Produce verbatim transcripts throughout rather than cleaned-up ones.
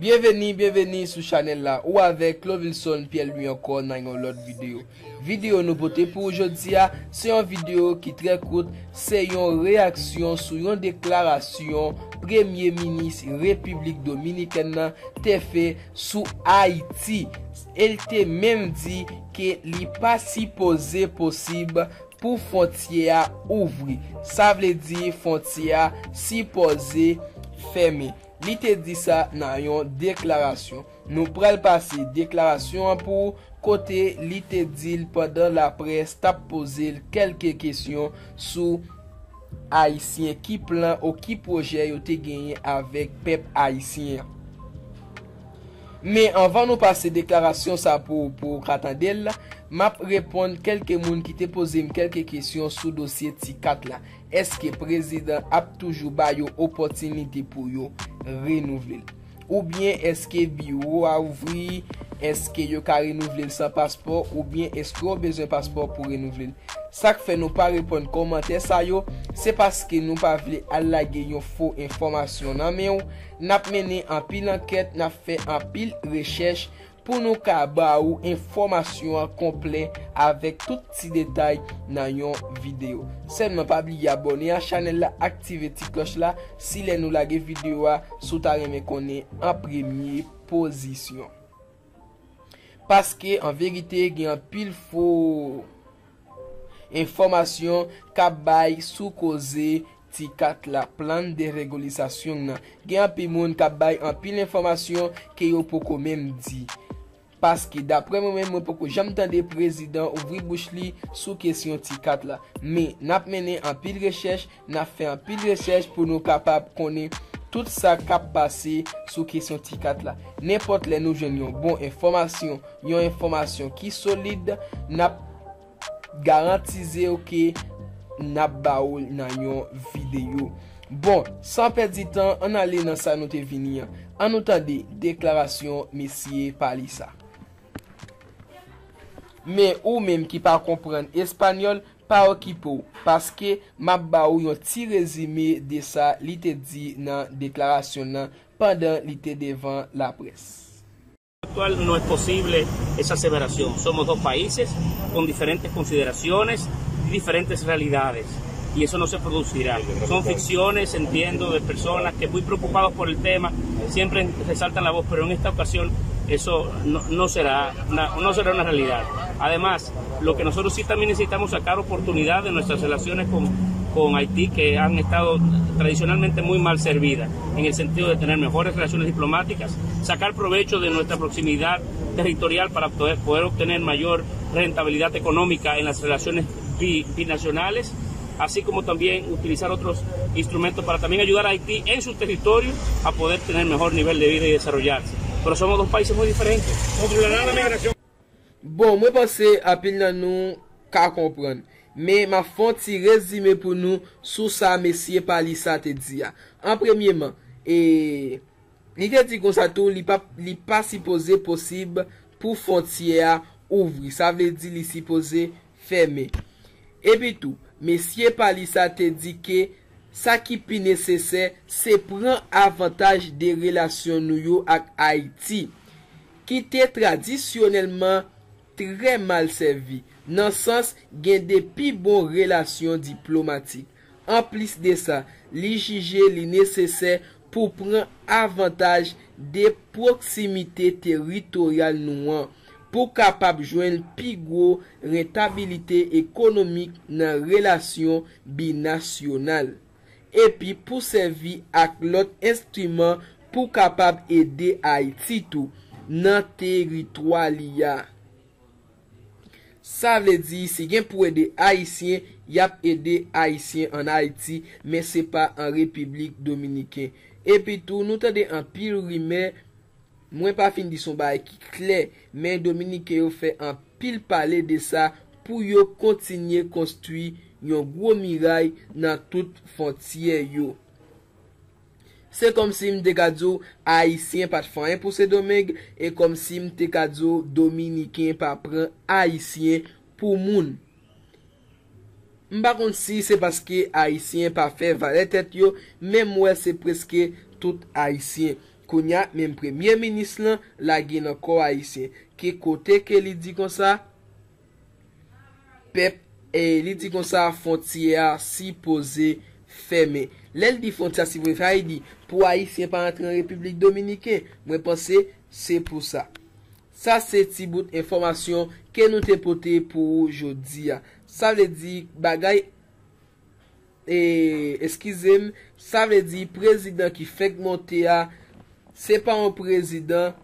Byenveni, byenveni sou chanèl la. Ou avèk Clovilson Pierre Louis ankò nan yon lòt videyo. Videyo nou pote pou ou jodi a, se yon videyo ki trè kout, se yon reyaksyon sou yon deklarasyon Premye Minis Repiblik Dominikèn nan te fè sou Ayiti. E l te menm di ke li pa sipoze posib pou fwontyè a ouvri. Sa vle di fwontyè a sipoze fèmen. Li te di sa nan yon deklarasyon. Nou pral pase deklarasyon an pou ou, kote li te di l pandan laprès t ap poze l kèlke kesyon sou Ayisyen, ki plan ou ki pwojè yo te genyen avèk pèp ayisyen an. Men anvan nou pase deklarasyon sa pou, pou ou ka tande l, m ap reponn kèlke moun ki te poze m kèlke kesyon sou dosye Ti Kat la. Èske prezidan ap toujou ba yo opòtinite pou yo renouvle l? Oubyen èske biwo a ouvri? Èske yo ka renouvle l san paspò? Oubyen èske w bezwen paspò pou renouvle l? Sa k fè nou pa reponn kòmantè sa yo, se paske nou pa vle al lage yon fo enfòmasyon nan men w. N ap mennen anpil ankèt, n ap fè anpil rechèch pou nou ka ba ou enfòmasyon an konplè avèk tout ti detay nan yon videyo. Sèlman pa bliye abòne a chanèl la, aktive ti klòch la, si lè nou lage videyo a, si w ta renmen konnen an premye pozisyon. Paske, an verite, gen anpil fo enfòmasyon k ap bay sou koze Ti Kat la, plan de regularizasyon nan. Gen anpil moun k ap bay anpil enfòmasyon ke yo poko menm di. Paske, daprè mwen menm, mwen poko janm tande prezidan ouvri bouch li sou kesyon Ti Kat la. Men, n ap mennen anpil rechèch, n ap fè anpil rechèch pou nou kapab konnen tout sa k ap pase sou kesyon Ti Kat la. Nenpòt lè nou jwenn yon bon enfòmasyon, yon enfòmasyon ki solid, n ap garantize w ke n ap ba ou l nan yon videyo. Bon, san pèdi tan, ann ale nan sa nou te vini an. Ann nou tande deklarasyon mesye Palisa. Men ou menm ki pa konprann espanyòl, pa okipe w, paske m ap ba ou yon ti rezime de sa li te di nan deklarasyon nan pandan li te devan laprès. Actual no es posible esa aseveración. Somos dos países con diferentes consideraciones y diferentes realidades. Y eso no se producirá. Son ficciones, entiendo, de personas que muy preocupados por el tema siempre resaltan la voz, pero en esta ocasión eso no, no será una, no será una realidad. Además, lo que nosotros sí también necesitamos sacar oportunidad de nuestras relaciones con, con Haití, que han estado tradicionalmente muy mal servidas en el sentido de tener mejores relaciones diplomáticas, sacar provecho de nuestra proximidad territorial para poder, poder obtener mayor rentabilidad económica en las relaciones bi, binacionales, así como también utilizar otros instrumentos para también ayudar a Haití en su territorio a poder tener mejor nivel de vida y desarrollarse. Pero somos dos países muy diferentes. Controlará la migración. Bon, mwen panse anpil nan nou ka konprann. Men m ap fè yon ti rezime pou nou sou sa mesye Palisa te di a. An premyeman, e, li te di konsa tou, li pa, li pa sipoze posib pou fwontyè a ouvri. Sa vle di li sipoze fèmen. Epitou, mesye Palisa te di ke sa ki pi nesesè, se pran avantaj de relasyon nou yo ak Ayiti, ki te tradisyonèlman trè mal sèvi, nan sans gen de pi bon relasyon diplomatik. Anplis de sa, li jije li nesesè pou pran avantaj de pwoksimite teritoryal nou an, pou kapab jwenn pi gwo rentabilite ekonomik nan relasyon binasyonal, epi pou sèvi ak lòt enstriman pou kapab ede Ayiti tou nan teritwa li a. Sa vle di, si gen pou ede Ayisyen, y ap ede Ayisyen ann Ayiti, men se pa an Repiblik Dominiken. Epitou, nou tande anpil rimè, mwen pa fin di se yon bagay ki klè, men Dominiken yo fè anpil pale de sa pou yo kontinye konstwi yon gwo miray nan tout fwontyè yo. Se kòmsi m te ka di w Ayisyen pa t fè anyen pou Sendomeng, e kòmsi m te ka di w Dominiken pa pran Ayisyen pou moun. M pa konn si se paske Ayisyen pa fè valè tèt yo, men m wè se prèske tout Ayisyen. Kounye a, menm premye minis lan lage nan kò ayisyen. Ki kote ke li di konsa, pèp, e li di konsa, fwontyè a sipoze fèmen. Lè l di fwontyè a sipoze fèmen, li di pou ayisyen pa antre an Repiblik Dominiken. Mwen panse se pou sa. Sa se ti bout enfòmasyon ke nou te pote pou ou jodi a. Sa vle di bagay, e, eskize m, sa vle di prezidan ki fèk monte a, se pa yon prezidan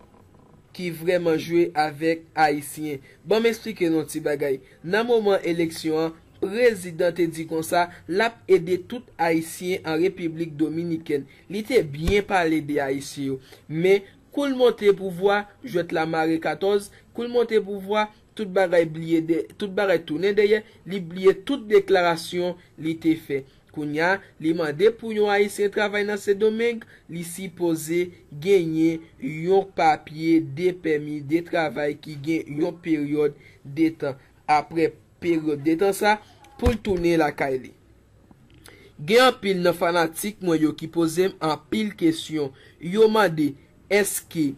ki vrèman jwe avèk ayisyen. Ban m eksplike nou yon ti bagay. Nan moman eleksyon an, prezidan te di konsa, l ap ede tout ayisyen an Repiblik Dominikèn. Li te byen pale de ayisyen yo. Men, kou l monte pouvwa, jwèt la mare katòz, kou l monte pouvwa, tout bagay bliye de, tout bagay tounen dèyè, li bliye tout deklarasyon li te fè. Kounye a, li mande pou yon ayisyen travay nan Sendomeng, li sipoze genyen yon papye de pèmi de travay ki gen yon peryòd de tan. Apre peryòd de tan sa, pou l tounen lakay li. Gen anpil nan fanatik mwen yo ki poze m anpil kesyon. Yo mande, èske,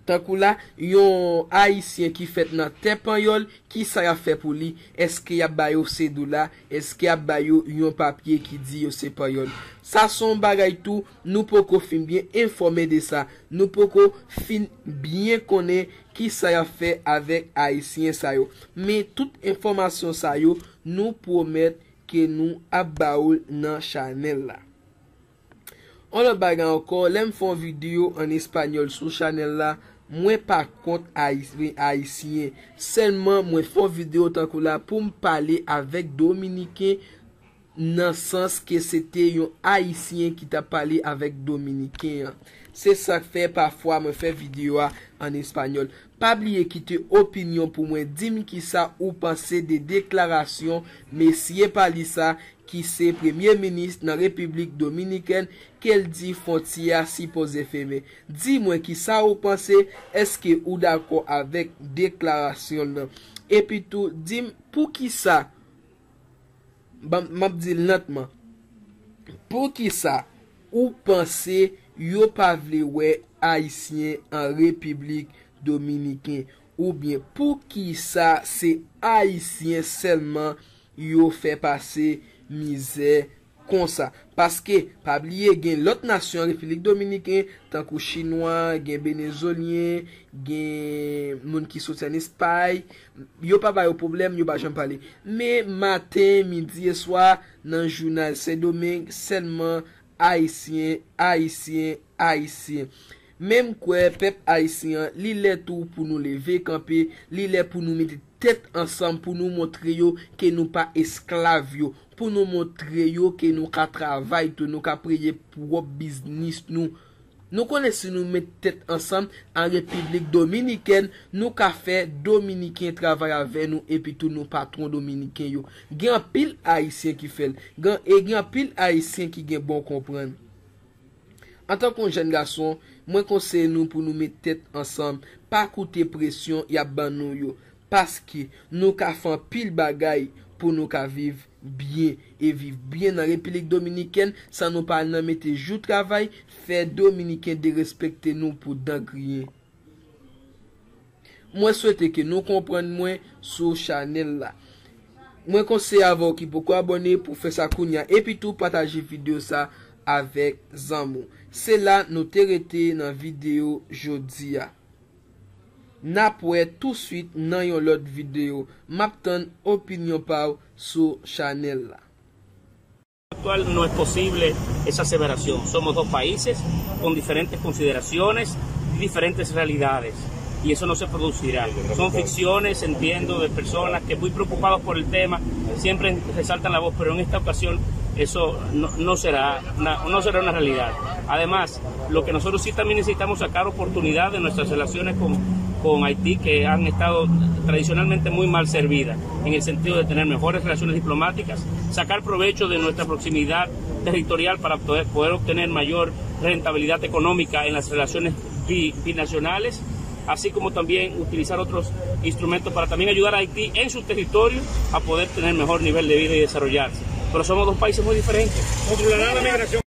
tankou la, yon ayisyen ki fèt nan tè panyòl, kisa y ap fè pou li? Èske y ap ba yo sedola? Èske y ap ba yo yon papye ki di yo se panyòl? Sa se yon bagay tou, nou poko fin byen enfòme de sa. Nou poko fin byen konnen kisa y ap fè avèk ayisyen sa yo. Men tout enfòmasyon sa yo, nou pwomèt ke nou ap ba ou l nan chanèl la. Yon lòt bagay ankò, lè m fè yon videyo an espanyòl sou chanèl la, mwen pa kont Ayi-, Ayisyen. Sèlman, mwen fè yon videyo tankou la pou m pale avèk Dominiken nan sans ke se te yon Ayisyen ki t ap pale avèk Dominiken an. Se sa k fè pafwa mwen fè videyo a an espanyòl. Pa bliye kite opinyon pou mwen, di m kisa ou panse de deklarasyon mesye Palisa ki se premye minis nan Repiblik Dominikèn, ke l di fwontyè a sipoze fèmen. Di mwen kisa ou panse, èske ou dakò avèk deklarasyon l nan? Epi tou, di m poukisa, ban m, m ap di l lantman, poukisa ou panse yo pa vle wè Ayisyen an Repiblik Dominiken? Oubyen poukisa se Ayisyen sèlman yo fè pase mizè konsa? Paske, pa bliye, gen lòt nasyon an Repiblik Dominiken, tankou Chinwa, gen Venezolyen, gen moun ki soti ann Espay. Yo pa ba yo pwoblèm, yo pa janm pale. Men maten, midi e swa, nan jounal Sendomeng, sèlman Ayisyen, Ayisyen, Ayisyen. Men m kwè pèp ayisyen an, li lè tou pou nou leve kanpe, li lè pou nou mete tèt ansanm, pou nou montre yo ke nou pa esklav yo, pou nou montre yo ke nou ka travay tou, nou ka kreye pwòp biznis nou. Nou konnen si nou met tèt ansanm an Repiblik Dominikèn, nou ka fè Dominiken travay avè nou, epi tou nou patwon Dominiken yo. Gen anpil Ayisyen ki fè l. Gen, e gen anpil Ayisyen ki gen bon konprann. Antanke yon jèn gason, mwen konseye nou pou nou met tèt ansanm, pa koute presyon y ap ban nou yo, paske nou ka fè anpil bagay pou nou ka viv byen e viv byen nan Repiblik Dominikèn san nou pa al nan mete jou travay, fè Dominiken derespekte nou pou dan griyen. Mwen swete ke nou konprann mwen sou chanèl la. Mwen konseye avè w ki poko abòne pou fè sa kounye a, epi tou pataje videyo sa avèk zanmi w. Se la nou te rete nan videyo jodi a. N ap wè touswit nan yon lòt videyo. M ap tann opinyon pa w sou chanèl la. Actual no es posible esa aseveración. Somos dos países con diferentes consideraciones y diferentes realidades. Y eso no se producirá. Son ficciones, entiendo, de personas que muy preocupados por el tema siempre resaltan la voz, pero en esta ocasión eso no, no será una, no será una realidad. Además, lo que nosotros sí también necesitamos sacar oportunidad de nuestras relaciones con, con Haití, que han estado tradicionalmente muy mal servidas, en el sentido de tener mejores relaciones diplomáticas, sacar provecho de nuestra proximidad territorial para poder, poder obtener mayor rentabilidad económica en las relaciones bi, binacionales, así como también utilizar otros instrumentos para también ayudar a Haití en su territorio a poder tener mejor nivel de vida y desarrollarse. Pero somos dos países muy diferentes. Controlarán la migración.